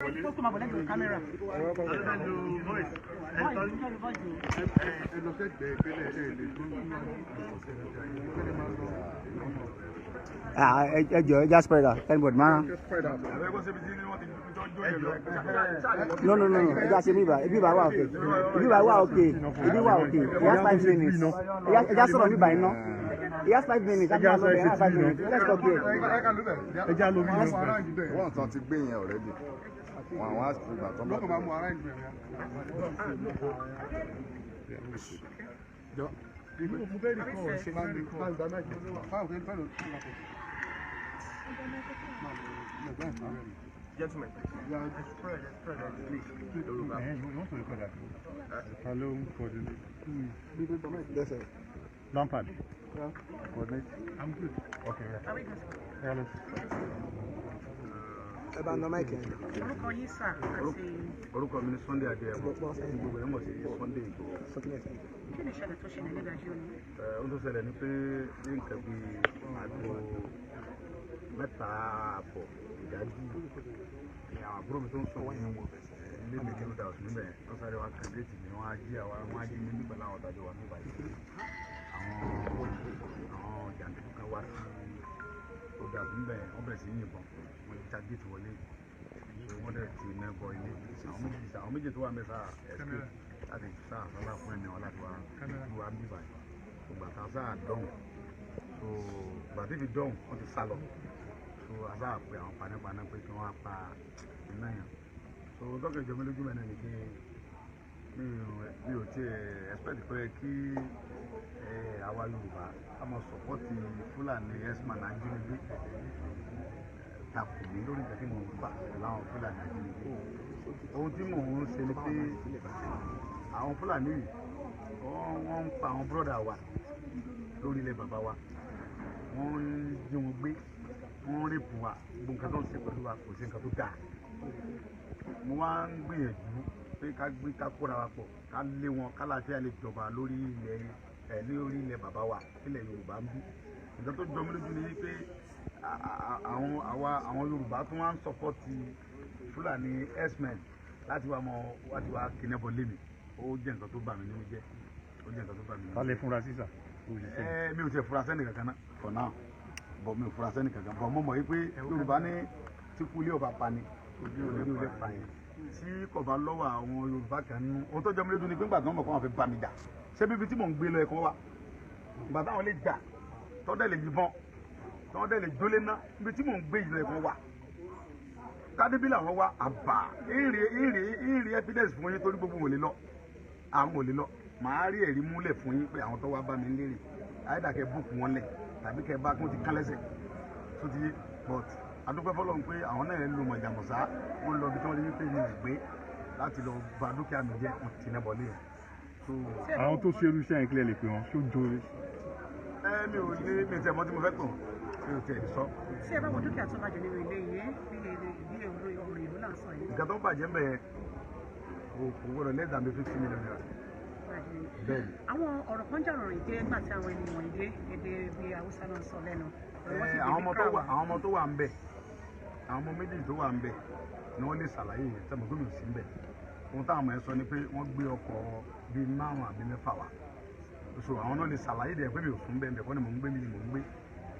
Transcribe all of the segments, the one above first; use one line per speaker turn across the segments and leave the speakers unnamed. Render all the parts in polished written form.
Kó máa bọ̀ lẹ́gbẹ̀ẹ́ camera. Voice, voice o.
Ẹ lọ sẹ́gbẹ̀ẹ́ ìpínlẹ̀ ẹ lè dúró ìpínlẹ̀ máa lọ.
Ah, ẹ jọ, ẹ já spread out, anybody máa.
Spread out.
No, no, no, no, ẹ já ṣe bíbá, bíbá wà okay, bíbá wà okay, ibi wà okay. He has 5 minutes. Ẹ já sọ̀rọ̀ bíbá iná. He has 5 minutes. Ẹ já sọ̀rọ̀, he has 5 minutes. Let's talk here.
Ẹ ká ló bẹ̀.
Ẹ já lómi
Wọ́n
lọ.
mú ara ìlú bẹ̀.
Wọ́n tán ti gbé yẹn already. Wọn àwọn àsìkò ìgbà tó ń
Lọ́kàn
bá
máa mú ara ìlú bẹ̀. Jọ. Mo fẹ́ rí kọ́ ṣe máa ń gba máìkì. Fáwọn fẹ́ fẹ́ lọ.
Gentlemen,
Ta ló ń coordinate? Lampard. Coordinate. I'm good. Okay. Yeah. Yeah, let's.
Ẹ bá ń lọ mic yẹn.
Orúkọ yín sà àti
Orúkọ mi ni Sunday Adéyẹmọ, tí gbogbo ẹ̀ mọ̀ sí Sunday Igboho.
Kí ni ìṣẹ̀lẹ̀ tó ṣẹlẹ̀ nídàájí òní?
Ohun tó ṣẹlẹ̀ ni pé ní nǹkan bíi aago 3:30 ìdájí ni àwọn àbúrò mi tó ń sùn ní ilé mi kí ló dà sí níbẹ̀, wọ́n sáré wá kan géètì mi, wọ́n á jí àwa, wọ́n á jí mi nígbà láwọn ọ̀dájọ́ wa níbà yìí. Àwọn jàǹdùkú kan wá sí ó dà sí níbẹ̀, wọ́n bẹ̀rẹ̀ sí í yìnbọn, wọ́n já géètì wọlé, wọ́n dẹ̀ ti iná bọ ilé. Àwọn méjì tó wà mẹ́ta escape láti sá àsálà fún ẹ̀mí wọn láti wá wá bíbà yìí. Ìgbà tá a sáà dọ̀hùn, so ìgbà tí fi dọ̀hùn, wọ́n ti sá lọ. So a sáà pé àwọn panápaná pé kí wọ́n á pa iná yẹn. So dọ́kẹ́ ìjọba lójú mẹ́rin ni kí mi ò tiẹ̀ expect pé kí àwa Yorùbá ká máa support Fúlàní herdsmen ajínigbé takò mí lórí nǹkan tí mò ń fà pẹ̀lú àwọn Fúlàní ajínigbé. Ohun tí mò ń ṣe ni pé àwọn Fúlàní yìí, wọ́n ń pa àwọn brother wa lórí ilẹ̀ bàbá wa, wọ́n ń jí wọn gbé, wọ́n ń rape wa. Gbogbo nǹkan tó ń ṣe pẹ̀lú wa kò sí nǹkan tó dáa. Mo wá ń gbìyànjú pé ká gbé, ká kóra wa pọ̀, ká lé wọn, ká láàfíà lè jọba lórí ilẹ̀ ẹ̀, lórí ilẹ̀ bàbá wa, ilẹ̀ Yorùbá ń bí. Nǹkan tó jọ mí lójú ni pé àwọn àwa àwọn Yorùbá tó wá ń support Fúlàní herdsmen láti wá mọ láti wá kidnap lé mi. Ó jẹ́ nǹkan tó bà mí nínú jẹ́, ó jẹ́ nǹkan tó bà mí nínú
Ta
jẹ́.
lè fúnra sísà?
Ẹ mi ò tiẹ̀ fura sẹ́ni kankan náà for now, but mi ò fura sẹ́ni kankan, but mo mọ̀ wípé Yorùbá ní tí kú ilé ọba pa ni ojú ilé pa yẹn tí kò bá lọ́wọ́ àwọn Yorùbá kan nínú. Ohun tó jọ mí lójú ni pé nígbà tí wọ́n mọ̀ kó wọn fi bá mi jà, ṣé bíbi tí mò ń gbé lọ ẹ̀kọ́ wa, ìgbà táwọn lè jà, tọ́dẹ̀ lè yìnbọn, tọ́dẹ̀ lè jólé ná, ibi tí mò ń gbé yìí lọ ẹ̀kọ́ wa, kádébí làwọn wá àbá ìrì ìrì ìrì evidence fún yín, torí gbogbo wọn ò lè lọ, àwọn ò lè lọ. Màá rí ẹ̀rí múlẹ̀ fún yín pé àwọn tó wá bá mi lérè àyẹ̀dàkẹ́ búùkù wọn lẹ̀ tàbí kẹ́ bá kí wọ́n ti kán lẹ́sẹ̀ tó ti yé. But adúpẹ́ fọlọ́run pé àwọn náà ń lo mọ̀jàmọ̀sá, wọ́n lọ ibi tí wọ́n lè pè ní ìgbé láti lọ ba dúkìá mi jẹ́, wọ́n ti náà bọ̀ lé yẹn. So
Àwọn tó ṣe irú iṣẹ́ yẹn, kílẹ̀ lè pè wọ́n ṣó jo?
Ẹ mi ò lè, mi ò tẹ̀ mọ́ tí mo fẹ́ pè wọ́n, mi ò tẹ̀ sọ.
Tí ẹ bá wo dúkìá tó bàjẹ́ nínú ilé yẹn, bí bí ọ̀rọ̀ ìlú náà sọ yìí.
Nǹkan tó ń bàjẹ́ ń bẹ̀ yẹn kò gbọ́dọ̀ less than 50 million naira.
Bàjẹ́.
Bẹ́ẹ̀ ni.
Àwọn ọ̀rọ̀ kan jà rọrùn dé nígbà tí àwọn ènìyàn wọ̀nyí dé, èdè bí Haúsá náà sọ lẹ́nu. Ọ̀rọ̀ wọn sì
Àwọn ọmọ tó
débi
wà, àwọn ọmọ tó wà ń bẹ̀, àwọn ọmọ méjì tó wà ń bẹ̀ ni wọ́n lè ṣàlàyé yẹn sẹ́mi gómìnà sí ń bẹ̀. Ohun táwọn ọmọ yẹn sọ ni pé wọ́n gbé ọkọ̀ bíi márùn àbí mẹ́fà wá. So àwọn náà lè ṣàlàyé dẹ̀ pé mi ò sún bẹ́ẹ̀ bẹ́ẹ̀ kọ́ ni mò ń gbé, mi ni mò ń gbé.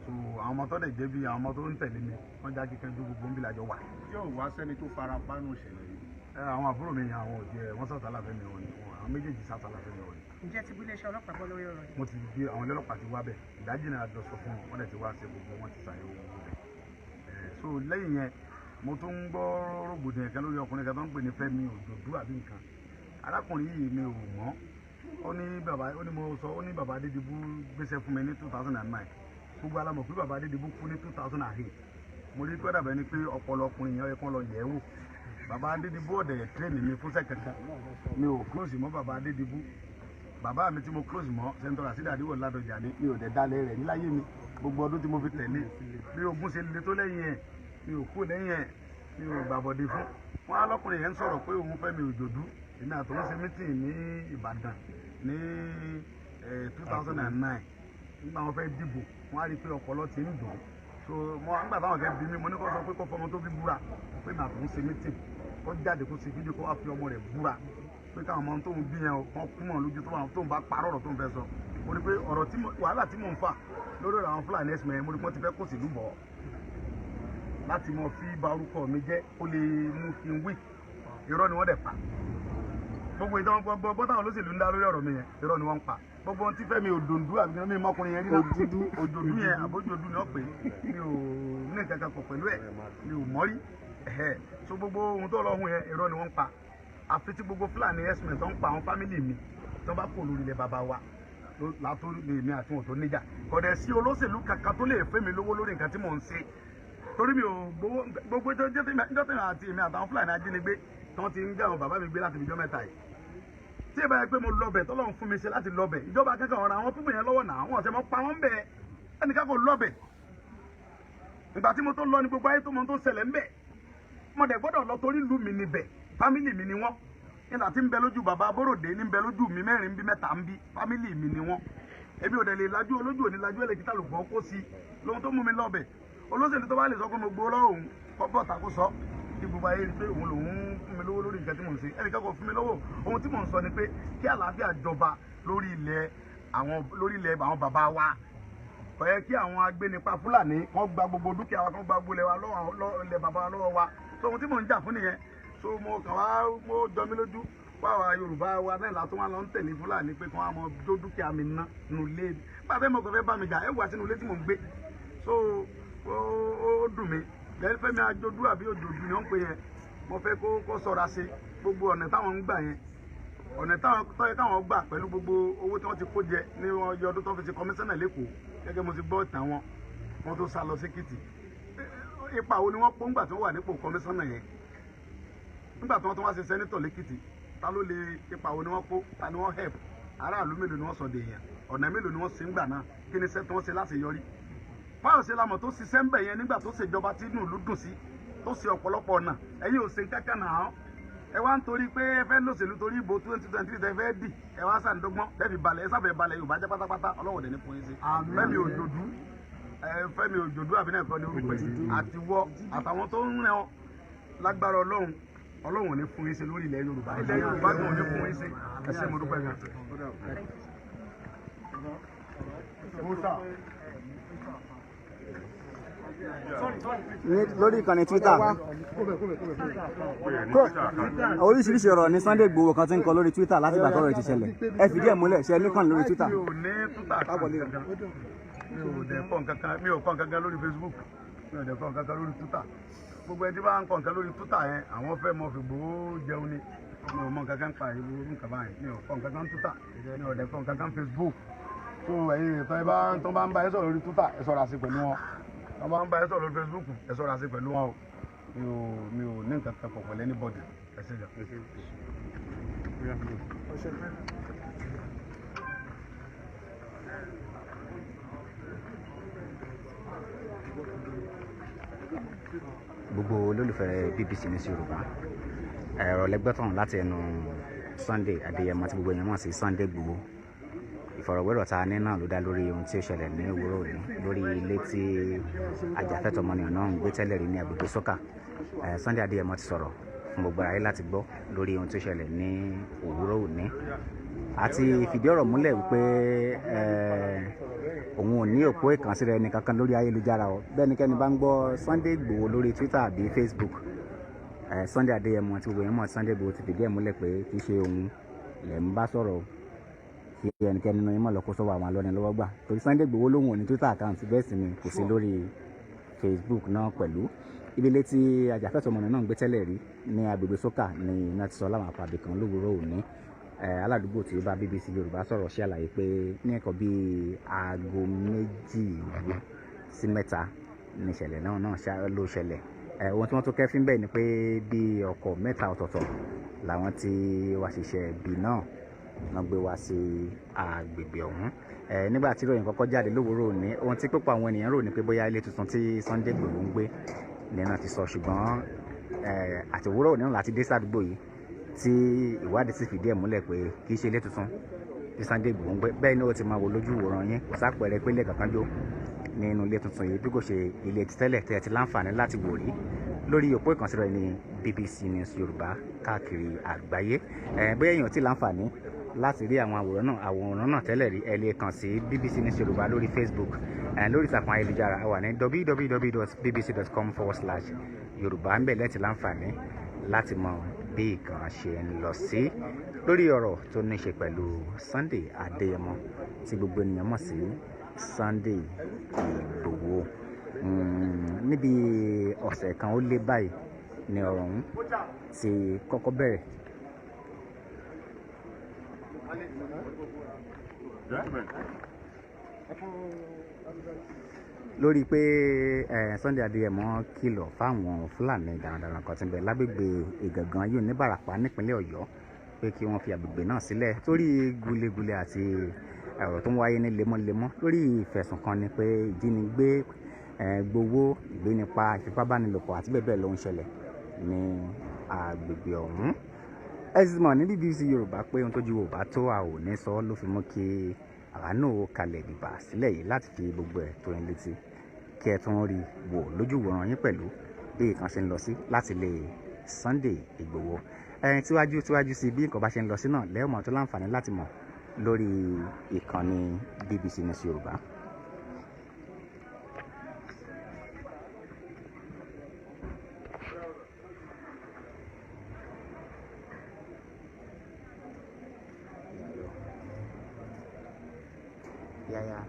So àwọn ọmọ tó dẹ̀ jẹ́ bí àwọn ọmọ tó ń tẹ̀lé mi, wọ́n já kíkanjú, gbogbo ń bí làjọ wà.
Yóò wá sẹ́ni tó fara pánú ìṣẹ̀lẹ̀ yìí?
Ẹ, àwọn àbúrò mi yẹn, àwọn òjì ẹ, wọ́n sàtàlà fẹ́ mi wọn ni, àwọn méjèèjì sàtàlà fẹ́ mi wọn ni.
Ǹjẹ́ ti bí iléeṣẹ́ ọlọ́pàá gbọ́ lórí ọ̀rọ̀ yìí?
Wọ́n ti gbé, àwọn ọlọ́pàá ti wá bẹ̀ ìdájí náà lọ sọ fún wọn, wọ́n dẹ̀ ti wá ṣe gbogbo, wọn ti ṣàyẹ̀wò gbogbo bẹ̀. So lẹ́yìn yẹn, mo tún ń gbọ́ rògbòdìyàn kan lórí ọkùnrin kan tó ń pè ní Fẹ́mi Òdòdó àbí nǹkan. Arákùnrin yìí, mi ò mọ̀. Ó ní bàbá, ó ní mo sọ, ó ní bàbá Adédìbú gbéṣẹ́ fún mi ní 2009. Gbogbo alamọ̀ pé bàbá Adédìbú kú ní 2008. Mo rí pé dàbẹ̀ ni pé ọpọlọ ọkùnrin yẹn, ó yẹ kó lọ yẹ̀ ẹ́ wò. Bàbá Adédìbú ọ̀dẹ̀ train mi fúnṣẹ́ kankan. Mi ò close mọ́ bàbá Adédìbú. Bàbá mi tí mo close mọ́, Senator Rasheed Adéwọ̀lú Ládọjà ni. Mi ò dẹ̀ dalẹ̀ rẹ̀ níláyé mi. Gbogbo ọdún tí mo fi tẹ̀lé, bí ogun ṣe le tó lẹ́yìn ẹ̀, mi ò kú lẹ́yìn ẹ̀, mi ò gbàbọ̀dé fún wọn. Á lọ́kùnrin yẹn ń sọ̀rọ̀ pé òun fẹ́ mi òjòdú, èmi àtòun ṣe meeting ní Ìbàdàn ní 2009 nígbà wọn fẹ́ dìbò. Wọn á rí i pé ọpọlọ ti ń dùn. So mo nígbà táwọn fẹ́ bí mi, mo ní kó sọ pé kó fọmọ tó fi búra pé màá tún ṣe meeting. Kó jáde kó ṣe fídíò, kó wá fi ọmọ rẹ̀ búra pé káwọn ọmọ tóun bí yẹn kán kú mọ́ lójú tóun bá parọ́ ọ̀rọ̀ tóun fẹ́ sọ. Mo rí pé ọ̀rọ̀ tí wàhálà tí mò ń fà lórí ọ̀rọ̀ àwọn Fúlàní ẹ̀sìn mẹ́rin, mo rí pé wọ́n ti fẹ́ kó sílùú bọ̀ láti mọ fi ba orúkọ mi jẹ́, ó lè mú kí n wí. Irọ́ ni wọ́n dẹ̀ pa. Gbogbo ìtàn gbogbo táwọn olóṣèlú ń dá lórí ọ̀rọ̀ mi yẹn, irọ́ ni wọ́n ń pa. Gbogbo ohun tí Fẹ́mi Òdòǹdú àbí kí ni mọ́kùnrin yẹn rí náà, Òjòdú yẹn àbójòdú ni wọ́n pè é, mi ò ní nǹkan kan pọ̀ pẹ̀lú ẹ̀, mi ò mọ́rí. So gbogbo ohun tó lọ́hùn yẹn, irọ́ ni wọ́n ń pa. Àfi tí gbogbo Fúlàní herdsmen tó ń pa àwọn fámìlì mi tó bá kó lórí ilẹ̀ bàbá wa látó lè mi àti wọn tó níjà. Kò dẹ̀ sí olóṣèlú kankan tó lè fẹ́ mi lówó lórí nǹkan tí mò ń ṣe, torí mi ò gbowó. Gbogbo jọ́tẹ̀mí àti èmi àtàwọn Fúlàní ajínigbé tí wọ́n ti ń gbé àwọn bàbá mi gbé láti ìjọ mẹ́ta yìí, tí ìbá yẹ pé mo lọbẹ̀ tọ́lọ́run fún mi ṣe láti lọbẹ̀, ìjọba akẹ́kọ̀ọ́ ọ̀rọ̀ àwọn púpù yẹn lọ́wọ́ náà, wọ́n ọ̀sẹ̀ mọ́ pa wọ́n bẹ́ẹ̀, ẹnìkan kò lọbẹ̀. Ìgbà tí mo tó lọ ní gbogbo ayé tó mọ tó ń ṣẹlẹ̀ ń bẹ̀, mo dẹ̀ gbọ́dọ̀ lọ torí ìlú mi níbẹ̀, fámìlì mi ni wọ́n. Nígbà tí ń bẹ lójú bàbá Abóròdé, ní ń bẹ lójú mi mẹ́rin bí mẹ́ta ń bí, fámìlì mi ni wọ́n. Èmi ò dẹ̀ lè lajú olójú òní lajú ẹlẹ́kítà lùgbọ́n kó sí lóhun tó mú mi lọ́bẹ̀. Olóṣèlú tó bá lè sọ pé mo gbowó lọ́wọ́ òun, kọ́ bọ́ta kó sọ kí gbogbo ayé rí pé òun lòun fún mi lówó lórí nǹkan tí mò ń ṣe. Ẹnìkan kò fún mi lówó. Ohun tí mò ń sọ ni pé kí àlàáfíà jọba lórí ilẹ̀ àwọn, lórí ilẹ̀ àwọn bàbá wa. Kò yẹ kí àwọn agbénipa Fúlàní kán gba gbogbo dúkìá wa, kán gba gbogbo ilẹ̀ wa lọ́wọ́, ilẹ̀ bàbá wa lọ́wọ́ wa. So ohun tí mò ń jà fún nìyẹn. So mo kàn wá, mo jọ mí lójú báwa Yorùbá wa náà látún wá lọ ń tẹ̀lé Fúlàní pé kí wọ́n á mọ jó dúkìá mi ná nù lé pàtẹ́ mo kàn fẹ́ bá mi jà, ẹ wá sínú ilé tí mò ń gbé. So ó dùn mí. Lẹ́yìn Fẹ́mi Àjòdú àbí Òjòdú ni wọ́n ń pè yẹn, mo fẹ́ kó sọ̀ra sí gbogbo ọ̀nà táwọn ń gbà yẹn, ọ̀nà táwọn tọ́yẹ káwọn gbà pẹ̀lú gbogbo owó tí wọ́n ti kó jẹ ní ọjọ́ ọdún tó fi ṣe kọmíṣánná lẹ́kọ̀ọ́. Gẹ́gẹ́ mo ti gbọ́ ìtàn wọn, wọ́n tó sá lọ sékìtì. Ipa wo ni wọ́n kó ńgbà tí wọ́n wà nípò kọmíṣánná yẹn? Nígbà tí wọ́n tún wá ṣe sẹ́nítọ̀ lẹ́kìtì, ta ló lè ipa wo ni wọ́n kó? Ta ni wọ́n help? Aráàlú mélòó ni wọ́n sọ dèèyàn? Ọ̀nà mélòó ni wọ́n ṣe ń gbà náà? Kí ni iṣẹ́ tí wọ́n ṣe láti yọrí? Fáyọ̀ṣe lamọ̀ tó ṣiṣẹ́ ń bẹ̀ yẹn nígbà tó ṣèjọba tí inú ìlú dùn sí, tó ṣe ọ̀pọ̀lọpọ̀ ọ̀nà. Ẹ̀yin ò ṣe kankan náà. Ẹ wá ń torí pé ẹ fẹ́ lòṣèlú torí ìbò 2023 ẹ fẹ́ dì, ẹ wá sàǹdọ́gbọ́n lẹ́fi balẹ̀, ẹ sáfẹ́ balẹ̀ Yorùbá jẹ́ pátápátá. Ọlọ́wọ̀ dẹ̀ ní fún yín sí. Fẹ́mi Òjòdú, Fẹ́mi Òjòdú àbí náà kọ́ ni orúkọ ẹ̀, àtiwọ́ àtàwọn tó ń rìn ọ́ lágbára Ọlọ́run, Ọlọ́run ò ní fún yín sí lórí ilẹ̀ Yorùbá. Ilẹ̀ Yorùbá gan ò ní fún yín sí. Ẹ ṣé, mo dúpẹ́ gan.
Lórí ìkànnì Twitter, oríṣiríṣi ọ̀rọ̀ ní Sunday Igboho kan ti ń kọ lórí Twitter láti ìgbà tọ́rọ̀ ti ṣẹlẹ̀. Ẹ fìdí ẹ̀ múlẹ̀, ṣe níkànnì lórí Twitter?
Mi ò ní Twitter kan kankan, mi ò dẹ̀ kọ́ nǹkan, mi ò kọ́ nǹkan kan lórí Facebook, mi ò dẹ̀ kọ́ nǹkan kan lórí Twitter. Gbogbo ẹni tí bá ń kọ́ nǹkan lórí Twitter yẹn, àwọn fẹ́ mọ fi Igboho jẹun ni. Mi ò mọ nǹkan kan pa ìlú nǹkan báyìí, mi ò kọ́ nǹkan kan Twitter, mi ò dẹ̀ kọ́ nǹkan kan Facebook. So ẹ̀yin ìtọ́ ẹ bá tó bá ń bá ẹ sọ̀rọ̀ lórí Twitter, ẹ sọ̀rọ̀ àṣẹ pẹ̀lú wọn. Tó bá ń bá ẹ sọ̀rọ̀ lórí Facebook, ẹ sọ̀rọ̀ àṣẹ pẹ̀lú wọn o. Mi ò ní nǹkan kan pọ̀ pẹ̀lú anybody. Ẹ ṣé gan.
Gbogbo olólùfẹ́ BBC News Yorùbá, ẹ̀rọ lẹ́gbẹ́tàn láti ẹnu Sunday Adéyẹmọ tí gbogbo èèyàn mọ̀ sí Sunday Igboho. Ìfọ̀rọ̀wérọ̀ tá a ní náà ló dá lórí ohun tí ó ṣẹlẹ̀ ní òwúrọ̀ òní lórí ilé tí ajàfẹ́tọ̀ọ́ ọmọnìyàn náà ń gbé tẹ́lẹ̀ rí ní agbègbè Sọ́kà. Sunday Adéyẹmọ ti sọ̀rọ̀ fún gbogbo aráyé láti gbọ́ lórí ohun tí ó ṣẹlẹ̀ ní òwúrọ̀ òní, àti fìdí ọ̀rọ̀ múlẹ̀ wípé òun ò ní òpó ìkànsíra ẹni kankan lórí ayélujára o. Bẹ́ẹ̀ nikẹ́ni bá ń gbọ́ Sunday Igboho lórí Twitter àbí Facebook, Sunday Adéyẹmọ tí gbogbo yẹn mọ̀ Sunday Igboho ti fìdí ẹ̀ múlẹ̀ pé kì í ṣe òun lẹ̀ ń bá sọ̀rọ̀ o. Kí ẹnikẹ́ni nínú yín mọ̀ lọ kó sọ́wọ́ àwọn alọ́nilọ́wọ́ gbà, torí Sunday Igboho lòun ò ní Twitter account, bẹ́ẹ̀ sì ni kò sí lórí Facebook náà pẹ̀lú. Ibi ilé tí ajàfẹ́tọ̀ọ́ ọmọnìyàn náà ń gbé tẹ́lẹ̀ rí ní agbègbè Sọ́kà ni iná ti sọ láwọn àpàbí kan lówùúrọ̀ òní. Aládùúgbò tí ó bá BBC Yorùbá sọ̀rọ̀ ṣe àlàyé pé ní ẹ̀kọ́ bíi aago 2 sí 3 ní ìṣẹ̀lẹ̀ náà ló ṣẹlẹ̀. Ohun tí wọ́n tó kẹ́fín bẹ́ẹ̀ ni pé bí ọkọ̀ 3 ọ̀tọ̀ọ̀tọ̀ làwọn tí wá ṣiṣẹ́ ibi náà wọ́n gbé wá sí agbègbè ọ̀hún. Nígbà tí ìròyìn kọ́kọ́ jáde lówùúrọ̀ òní, ohun tí púpọ̀ àwọn ènìyàn rò ní pé bóyá ilé tuntun tí Sunday Igboho ń gbé ní náà ti sọ, ṣùgbọ́n àti òwúrọ̀ òní náà láti dé sádùúgbò yìí tí ìwádìí sì fìdí ẹ̀ múlẹ̀ pé kì í ṣe ilé tuntun tí Sunday Igboho ń gbé. Bẹ́ẹ̀ ni ó ti máa wò lójú ìwòran yín, kò sápẹ̀rẹ̀ pé ilé kankan jó nínú ilé tuntun yìí bí kò ṣe ilé títẹ́lẹ̀ tẹ́ ẹ ti láǹfààní láti wò rí. Lórí òpó ìkànsíra ẹni BBC News Yorùbá káàkiri àgbáyé. Bóyá èèyàn ti láǹfààní láti rí àwọn àwòrán náà tẹ́lẹ̀ rí, ẹ lè kàn sí BBC News Yorùbá lórí Facebook, lórí ìtàkùn ayélujára. A wà ní www.bbc.com/Yorùbá ń bẹ̀ lẹ́tì láǹfààní láti mọ bí nǹkan ṣe ń lọ sí lórí ọ̀rọ̀ tó ní ṣe pẹ̀lú Sunday Adéyẹmọ tí gbogbo ènìyàn mọ̀ sí Sunday Ìgbòho. Níbi ọ̀sẹ̀ kan ó lé báyìí ni ọ̀rọ̀ ọ̀hún ti kọ́kọ́ bẹ̀rẹ̀.
Gentlemen.
Lórí pé Sunday Adéyẹmọ kìlọ̀ fáwọn Fúlàní darandaran kan tí ń bẹ lágbègbè Ìgàngán yìí ní Ìbàràpá nípínlẹ̀ Ọ̀yọ́ pé kí wọ́n fi àgbègbè náà sílẹ̀ torí gulegule àti ọ̀rọ̀ tó ń wáyé ní lemọ́lemọ́ lórí ìfẹ̀sùnkanni pé ìjínigbé, gbowó, ìgbénipa, ìfipábánilòpọ̀ àti bẹ́ẹ̀ bẹ́ẹ̀ ló ń ṣẹlẹ̀ ní agbègbè ọ̀hún. Ẹ sì mọ̀ ní BBC Yorùbá pé ohun tójú Yorùbá tó, a ò ní sọ, ló fi mú kí àwa náà ó kalẹ̀ dìbà sílẹ̀ yìí láti fi gbogbo ẹ̀ tó yín létí, kí ẹ tún rí wò lójúwòrán yín pẹ̀lú bí nǹkan ṣe ń lọ sí láti lè Sunday Ìgbòho. Ẹ̀yin tíwájú tíwájú sí bí nǹkan bá ṣe ń lọ sí náà lẹ́yìn mọ̀ tó láǹfààní láti mọ̀ lórí ìkànnì BBC News Yorùbá. Yeah.